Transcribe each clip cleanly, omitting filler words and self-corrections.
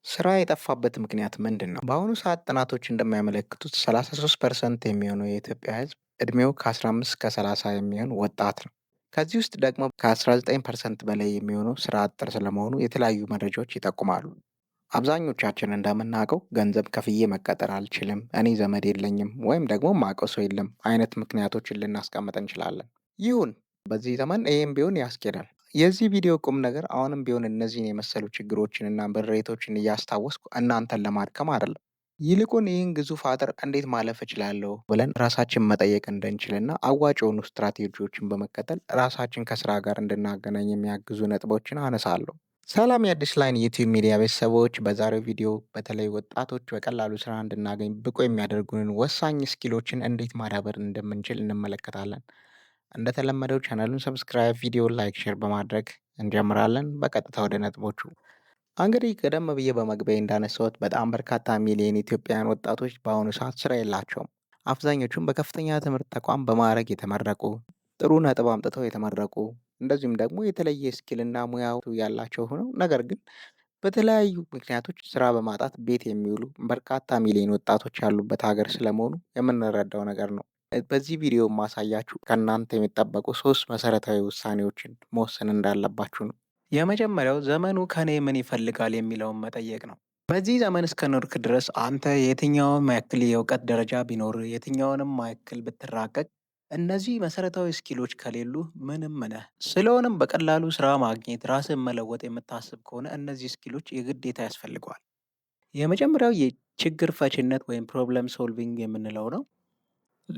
ስራ የጠፋበት ምክንያት ምንድን ነው? በአሁኑ ሰዓት ጥናቶች እንደሚያመለክቱት 33% የሚሆነው የኢትዮጵያ ሕዝብ እድሜው ከ15 እስከ 30 የሚሆን ወጣት ነው። ከዚህ ውስጥ ደግሞ ከ19% በላይ የሚሆነው ስራ አጥ ስለመሆኑ የተለያዩ መረጃዎች ይጠቁማሉ። አብዛኞቻችን እንደምናውቀው ገንዘብ ከፍዬ መቀጠር አልችልም፣ እኔ ዘመድ የለኝም፣ ወይም ደግሞ ማውቀው ሰው የለም አይነት ምክንያቶችን ልናስቀምጥ እንችላለን። ይሁን፣ በዚህ ዘመን ይህም ቢሆን ያስኬዳል። የዚህ ቪዲዮ ቁም ነገር አሁንም ቢሆን እነዚህን የመሰሉ ችግሮችንና ምሬቶችን እያስታወስኩ እናንተን ለማድከም አይደለም። ይልቁን ይህን ግዙፍ አጥር እንዴት ማለፍ እችላለሁ ብለን ራሳችን መጠየቅ እንድንችልና አዋጭ የሆኑ ስትራቴጂዎችን በመከተል ራሳችን ከስራ ጋር እንድናገናኝ የሚያግዙ ነጥቦችን አነሳለሁ። ሰላም የአዲስ ላይን ዩቲዩብ ሚዲያ ቤተሰቦች፣ በዛሬው ቪዲዮ በተለይ ወጣቶች በቀላሉ ስራ እንድናገኝ ብቁ የሚያደርጉንን ወሳኝ skill ኦችን እንዴት ማዳበር እንደምንችል እንመለከታለን። እንደተለመደው ቻናሉን subscribe፣ ቪዲዮ like፣ share በማድረግ እንጀምራለን። በቀጥታ ወደ ነጥቦቹ። እንግዲህ ቀደም ብዬ በመግቢያ እንዳነሳሁት በጣም በርካታ ሚሊዮን ኢትዮጵያውያን ወጣቶች በአሁኑ ሰዓት ስራ የላቸውም። አብዛኞቹም በከፍተኛ ትምህርት ተቋም በማዕረግ የተመረቁ፣ ጥሩ ነጥብ አምጥተው የተመረቁ፣ እንደዚሁም ደግሞ የተለየ skill ና ሙያው ያላቸው ሆነው ነገር ግን በተለያዩ ምክንያቶች ስራ በማጣት ቤት የሚውሉ በርካታ ሚሊዮን ወጣቶች ያሉበት ሀገር ስለመሆኑ የምንረዳው ነገር ነው። በዚህ ቪዲዮ ማሳያችሁ ከእናንተ የሚጠበቁ ሶስት መሰረታዊ ውሳኔዎችን መወሰን እንዳለባችሁ ነው። የመጀመሪያው ዘመኑ ከኔ ምን ይፈልጋል የሚለውን መጠየቅ ነው። በዚህ ዘመን እስከኖርክ ድረስ አንተ የትኛውንም ያክል የእውቀት ደረጃ ቢኖር፣ የትኛውንም ያክል ብትራቀቅ፣ እነዚህ መሰረታዊ skill ኦች ከሌሉ ምንም ነህ። ስለሆነም በቀላሉ ስራ ማግኘት፣ ራስን መለወጥ የምታስብ ከሆነ እነዚህ skill ኦች የግዴታ ያስፈልገዋል። የመጀመሪያው የችግር ፈችነት ወይም problem solving የምንለው ነው።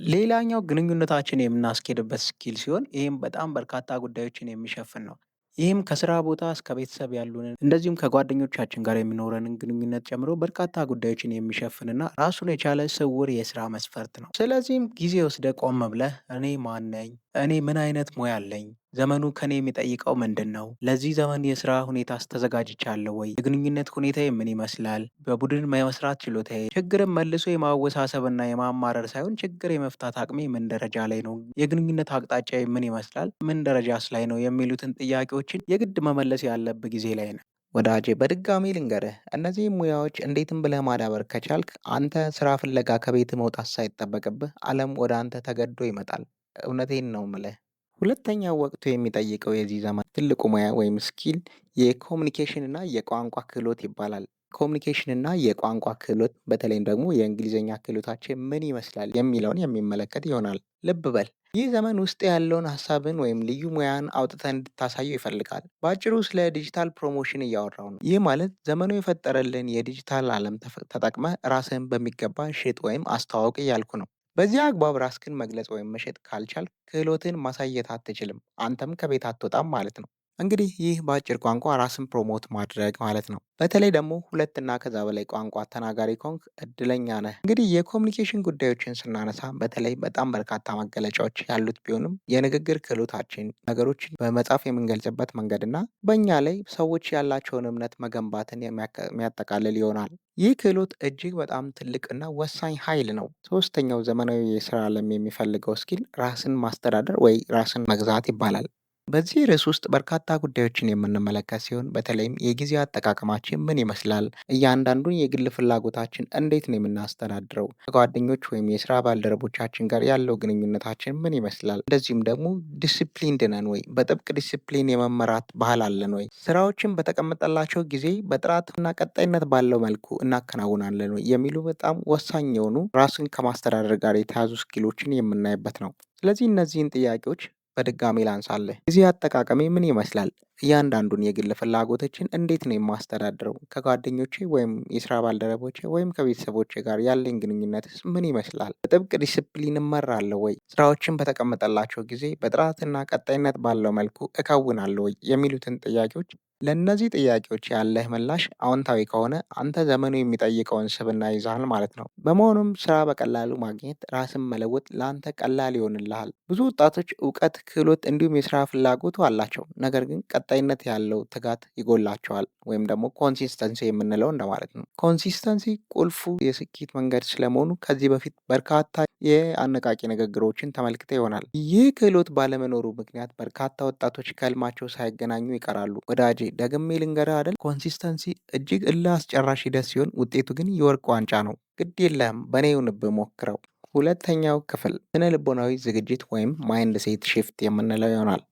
ሌላኛው ግንኙነታችን የምናስኬድበት skill ሲሆን ይህም በጣም በርካታ ጉዳዮችን የሚሸፍን ነው። ይህም ከስራ ቦታ እስከ ቤተሰብ ያሉንን እንደዚሁም ከጓደኞቻችን ጋር የሚኖረንን ግንኙነት ጨምሮ በርካታ ጉዳዮችን የሚሸፍንና ራሱን የቻለ ስውር የስራ መስፈርት ነው። ስለዚህም ጊዜ ወስደህ ቆም ብለህ እኔ ማን ነኝ? እኔ ምን አይነት ሙያ አለኝ? ዘመኑ ከኔ የሚጠይቀው ምንድን ነው? ለዚህ ዘመን የስራ ሁኔታስ ተዘጋጅቻለሁ ወይ? የግንኙነት ሁኔታዬ ምን ይመስላል? በቡድን የመስራት ችሎታዬ፣ ችግርን መልሶ የማወሳሰብና የማማረር ሳይሆን ችግር የመፍታት አቅሜ ምን ደረጃ ላይ ነው? የግንኙነት አቅጣጫዬ ምን ይመስላል? ምን ደረጃስ ላይ ነው? የሚሉትን ጥያቄዎችን የግድ መመለስ ያለብህ ጊዜ ላይ ነህ። ወዳጄ፣ በድጋሚ ልንገርህ፣ እነዚህ ሙያዎች እንዴትም ብለህ ማዳበር ከቻልክ አንተ ስራ ፍለጋ ከቤት መውጣት ሳይጠበቅብህ ዓለም ወደ አንተ ተገዶ ይመጣል። እውነቴን ነው ምልህ። ሁለተኛው ወቅቱ የሚጠይቀው የዚህ ዘመን ትልቁ ሙያ ወይም skill የ communication እና የቋንቋ ክህሎት ይባላል። Communication እና የቋንቋ ክህሎት፣ በተለይም ደግሞ የእንግሊዝኛ ክህሎታችን ምን ይመስላል የሚለውን የሚመለከት ይሆናል። ልብ በል፣ ይህ ዘመን ውስጥ ያለውን ሀሳብን ወይም ልዩ ሙያን አውጥተህ እንድታሳየው ይፈልጋል። በአጭሩ ስለ digital promotion እያወራው ነው። ይህ ማለት ዘመኑ የፈጠረልን የዲጂታል ዓለም ተጠቅመህ ራስህን በሚገባ ሽጥ ወይም አስተዋውቅ እያልኩ ነው። በዚህ አግባብ ራስህን መግለጽ ወይም መሸጥ ካልቻልክ ክህሎትህን ማሳየት አትችልም። አንተም ከቤት አትወጣም ማለት ነው። እንግዲህ ይህ በአጭር ቋንቋ ራስን promote ማድረግ ማለት ነው። በተለይ ደግሞ ሁለትና ከዛ በላይ ቋንቋ ተናጋሪ ከሆንክ እድለኛ ነህ። እንግዲህ የ communication ጉዳዮችን ስናነሳ በተለይ በጣም በርካታ መገለጫዎች ያሉት ቢሆንም የንግግር ክህሎታችን፣ ነገሮችን በመጻፍ የምንገልጽበት መንገድና በእኛ ላይ ሰዎች ያላቸውን እምነት መገንባትን የሚያጠቃልል ይሆናል። ይህ ክህሎት እጅግ በጣም ትልቅና ወሳኝ ኃይል ነው። ሶስተኛው ዘመናዊ የስራ ዓለም የሚፈልገው skill ራስን ማስተዳደር ወይ ራስን መግዛት ይባላል። በዚህ ርዕስ ውስጥ በርካታ ጉዳዮችን የምንመለከት ሲሆን በተለይም የጊዜ አጠቃቀማችን ምን ይመስላል፣ እያንዳንዱን የግል ፍላጎታችን እንዴት ነው የምናስተዳድረው፣ ከጓደኞች ወይም የስራ ባልደረቦቻችን ጋር ያለው ግንኙነታችን ምን ይመስላል፣ እንደዚሁም ደግሞ disciplined ነን ወይ፣ በጥብቅ ዲስፕሊን የመመራት ባህል አለን ወይ፣ ስራዎችን በተቀመጠላቸው ጊዜ በጥራትና ቀጣይነት ባለው መልኩ እናከናውናለን ወይ የሚሉ በጣም ወሳኝ የሆኑ ራስን ከማስተዳደር ጋር የተያዙ skill ኦችን የምናይበት ነው። ስለዚህ እነዚህን ጥያቄዎች በድጋሚ ላንሳልህ። ጊዜ አጠቃቀሜ ምን ይመስላል? እያንዳንዱን የግል ፍላጎቶችን እንዴት ነው የማስተዳድረው? ከጓደኞቼ ወይም የስራ ባልደረቦቼ ወይም ከቤተሰቦቼ ጋር ያለኝ ግንኙነትስ ምን ይመስላል? በጥብቅ ዲስፕሊን እመራለሁ ወይ? ስራዎችን በተቀመጠላቸው ጊዜ በጥራትና ቀጣይነት ባለው መልኩ እከውናለሁ ወይ? የሚሉትን ጥያቄዎች፣ ለእነዚህ ጥያቄዎች ያለህ ምላሽ አዎንታዊ ከሆነ አንተ ዘመኑ የሚጠይቀውን ስብዕና ይዘሃል ማለት ነው። በመሆኑም ስራ በቀላሉ ማግኘት፣ ራስን መለወጥ ለአንተ ቀላል ይሆንልሃል። ብዙ ወጣቶች እውቀት፣ ክህሎት እንዲሁም የስራ ፍላጎቱ አላቸው። ነገር ግን ቀጣይነት ያለው ትጋት ይጎላቸዋል ወይም ደግሞ consistency የምንለው እንደማለት ነው። Consistency ቁልፉ የስኬት መንገድ ስለመሆኑ ከዚህ በፊት በርካታ የአነቃቂ ንግግሮችን ተመልክተህ ይሆናል። ይህ ክህሎት ባለመኖሩ ምክንያት በርካታ ወጣቶች ከህልማቸው ሳይገናኙ ይቀራሉ። ወዳጄ፣ ደግሜ ልንገርህ አይደል፣ consistency እጅግ እልህ አስጨራሽ ሂደት ሲሆን ውጤቱ ግን የወርቅ ዋንጫ ነው። ግድ የለህም፣ በእኔ ይሁንብህ፣ ሞክረው። ሁለተኛው ክፍል ስነ ልቦናዊ ዝግጅት ወይም mindset shift የምንለው ይሆናል።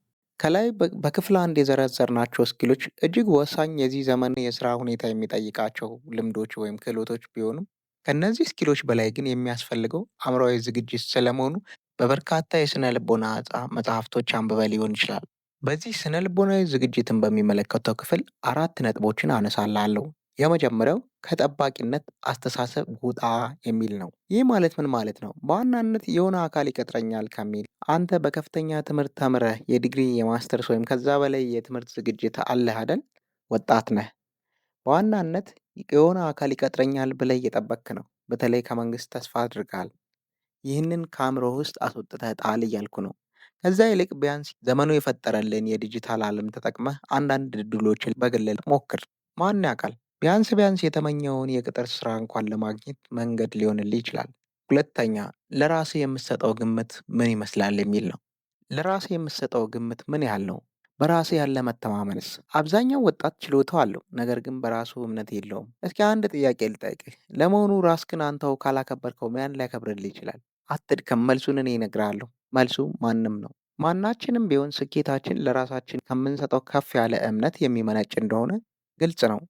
ከላይ በክፍል አንድ የዘረዘርናቸው skill ኦች እጅግ ወሳኝ የዚህ ዘመን የስራ ሁኔታ የሚጠይቃቸው ልምዶች ወይም ክህሎቶች ቢሆኑም ከእነዚህ skill ኦች በላይ ግን የሚያስፈልገው አእምሯዊ ዝግጅት ስለመሆኑ በበርካታ የስነ ልቦና መጽሐፍቶች አንብበህ ሊሆን ይችላል። በዚህ ስነ ልቦናዊ ዝግጅትን በሚመለከተው ክፍል አራት ነጥቦችን አነሳላለሁ። የመጀመሪያው ከጠባቂነት አስተሳሰብ ውጣ የሚል ነው። ይህ ማለት ምን ማለት ነው? በዋናነት የሆነ አካል ይቀጥረኛል ከሚል አንተ በከፍተኛ ትምህርት ተምረህ የዲግሪ፣ የማስተርስ ወይም ከዛ በላይ የትምህርት ዝግጅት አለህ አይደል? ወጣት ነህ። በዋናነት የሆነ አካል ይቀጥረኛል ብለህ እየጠበቅክ ነው። በተለይ ከመንግስት ተስፋ አድርገሃል። ይህንን ከአእምሮህ ውስጥ አስወጥተህ ጣል እያልኩ ነው። ከዛ ይልቅ ቢያንስ ዘመኑ የፈጠረልን የዲጂታል ዓለም ተጠቅመህ አንዳንድ እድሎችን በግል ሞክር። ማን ያውቃል? ቢያንስ ቢያንስ የተመኘውን የቅጥር ስራ እንኳን ለማግኘት መንገድ ሊሆንልህ ይችላል። ሁለተኛ፣ ለራስህ የምትሰጠው ግምት ምን ይመስላል የሚል ነው። ለራስህ የምትሰጠው ግምት ምን ያህል ነው? በራስህ ያለ መተማመንስ? አብዛኛው ወጣት ችሎታው አለው፣ ነገር ግን በራሱ እምነት የለውም። እስኪ አንድ ጥያቄ ልጠይቅህ። ለመሆኑ ራስህን አንተው ካላከበርከው ማን ሊያከብርልህ ይችላል? አትድከም፣ መልሱን እኔ እነግርሃለሁ። መልሱ ማንም ነው። ማናችንም ቢሆን ስኬታችን ለራሳችን ከምንሰጠው ከፍ ያለ እምነት የሚመነጭ እንደሆነ ግልጽ ነው።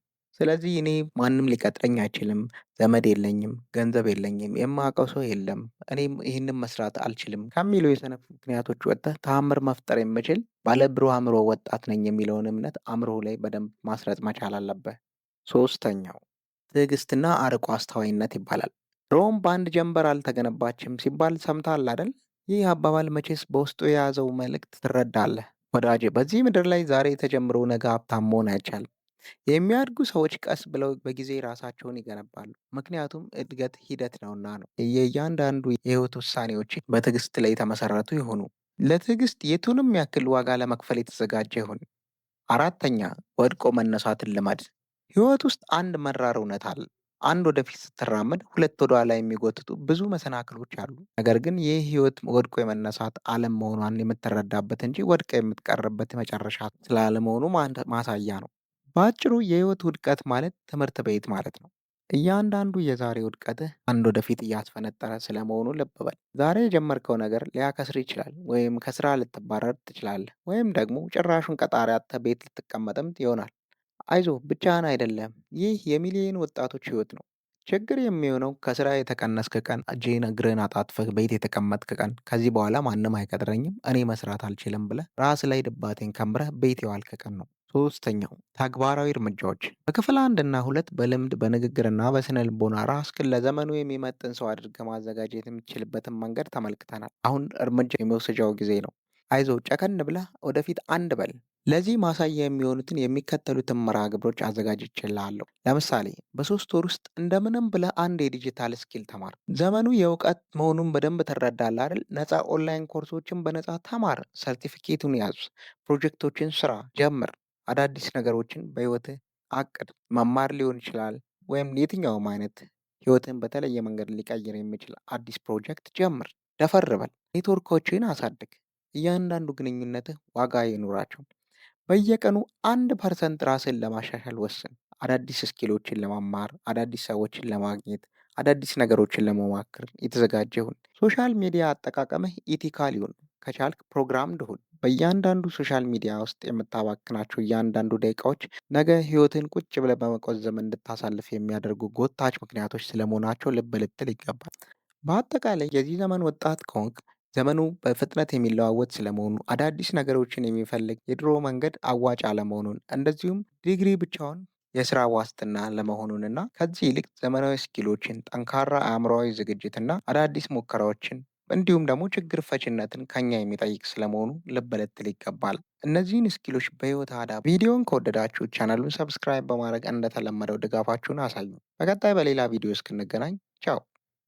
ስለዚህ እኔ ማንም ሊቀጥረኝ አይችልም፣ ዘመድ የለኝም፣ ገንዘብ የለኝም፣ የማውቀው ሰው የለም፣ እኔም ይህንን መስራት አልችልም ከሚሉ የሰነፍ ምክንያቶች ወጥተህ ተአምር መፍጠር የምችል ባለብሩህ አእምሮ ወጣት ነኝ የሚለውን እምነት አእምሮ ላይ በደንብ ማስረጽ መቻል አለብህ። ሶስተኛው ትዕግስትና አርቆ አስተዋይነት ይባላል። ሮም በአንድ ጀንበር አልተገነባችም ሲባል ሰምተሃል አይደል? ይህ አባባል መቼስ በውስጡ የያዘው መልእክት ትረዳለህ ወዳጄ። በዚህ ምድር ላይ ዛሬ ተጀምሮ ነገ ሀብታም መሆን አይቻልም። የሚያድጉ ሰዎች ቀስ ብለው በጊዜ ራሳቸውን ይገነባሉ። ምክንያቱም እድገት ሂደት ነውና ነው። የእያንዳንዱ የህይወት ውሳኔዎች በትዕግስት ላይ የተመሰረቱ ይሁኑ። ለትዕግስት የቱንም ያክል ዋጋ ለመክፈል የተዘጋጀ ይሁን። አራተኛ፣ ወድቆ መነሳትን ልመድ። ህይወት ውስጥ አንድ መራር እውነት አለ። አንድ ወደፊት ስትራመድ ሁለት ወደ ኋላ የሚጎትቱ ብዙ መሰናክሎች አሉ። ነገር ግን ይህ ህይወት ወድቆ የመነሳት ዓለም መሆኗን የምትረዳበት እንጂ ወድቀ የምትቀርበት መጨረሻ ስላለመሆኑ ማሳያ ነው። በአጭሩ የህይወት ውድቀት ማለት ትምህርት ቤት ማለት ነው። እያንዳንዱ የዛሬ ውድቀትህ አንድ ወደፊት እያስፈነጠረ ስለመሆኑ ልብ በል። ዛሬ የጀመርከው ነገር ሊያከስር ይችላል፣ ወይም ከስራ ልትባረር ትችላለህ፣ ወይም ደግሞ ጭራሹን ቀጣሪ አጥተህ ቤት ልትቀመጥም ይሆናል። አይዞህ፣ ብቻህን አይደለም። ይህ የሚሊዮን ወጣቶች ህይወት ነው። ችግር የሚሆነው ከስራ የተቀነስክ ቀን፣ እጅህን እግርህን አጣጥፈህ ቤት የተቀመጥክ ቀን፣ ከዚህ በኋላ ማንም አይቀጥረኝም፣ እኔ መስራት አልችልም ብለህ ራስ ላይ ድባቴን ከምረህ ቤት የዋልክ ቀን ነው። ሶስተኛው ተግባራዊ እርምጃዎች። በክፍል አንድ እና ሁለት በልምድ፣ በንግግርና በስነ ልቦና ራስህን ለዘመኑ የሚመጥን ሰው አድርገህ ማዘጋጀት የምትችልበትን መንገድ ተመልክተናል። አሁን እርምጃ የመውሰጃው ጊዜ ነው። አይዞህ፣ ጨከን ብለህ ወደፊት አንድ በል። ለዚህ ማሳያ የሚሆኑትን የሚከተሉትን መርሃ ግብሮች አዘጋጅቼልሃለሁ። ለምሳሌ በ3 ወር ውስጥ እንደምንም ብለህ አንድ የ digital skill ተማር። ዘመኑ የእውቀት መሆኑን በደንብ ትረዳለህ አይደል? ነፃ ኦንላይን ኮርሶችን በነፃ ተማር። ሰርቲፊኬቱን ያዝ። ፕሮጀክቶችን ስራ ጀምር። አዳዲስ ነገሮችን በህይወትህ አቅድ። መማር ሊሆን ይችላል ወይም የትኛውም አይነት ህይወትን በተለየ መንገድ ሊቀይር የሚችል አዲስ ፕሮጀክት ጀምር። ደፈር በል። ኔትወርኮችን አሳድግ። እያንዳንዱ ግንኙነትህ ዋጋ ይኑራቸው። በየቀኑ 1% ራስን ለማሻሻል ወስን። አዳዲስ skill ኦችን ለመማር፣ አዳዲስ ሰዎችን ለማግኘት፣ አዳዲስ ነገሮችን ለመሞከር የተዘጋጀ ሁን። Social media አጠቃቀምህ ethical ይሁን። ከቻልክ programmed ሁን። በእያንዳንዱ social media ውስጥ የምታባክናቸው እያንዳንዱ ደቂቃዎች ነገ ህይወትን ቁጭ ብለህ በመቆዘም እንድታሳልፍ የሚያደርጉ ጎታች ምክንያቶች ስለመሆናቸው ልብ ልትል ይገባል። በአጠቃላይ የዚህ ዘመን ወጣት ከሆንክ ዘመኑ በፍጥነት የሚለዋወጥ ስለመሆኑ፣ አዳዲስ ነገሮችን የሚፈልግ የድሮ መንገድ አዋጭ አለመሆኑን፣ እንደዚሁም ዲግሪ ብቻውን የስራ ዋስትና አለመሆኑንና ከዚህ ይልቅ ዘመናዊ skill ኦችን፣ ጠንካራ አእምሯዊ ዝግጅትና አዳዲስ ሙከራዎችን እንዲሁም ደግሞ ችግር ፈችነትን ከኛ የሚጠይቅ ስለመሆኑ ልብ ልትል ይገባል። እነዚህን skill ኦች በህይወት አዳብር። ቪዲዮን ከወደዳችሁ ቻናሉን subscribe በማድረግ እንደተለመደው ድጋፋችሁን አሳዩ። በቀጣይ በሌላ ቪዲዮ እስክንገናኝ ቻው።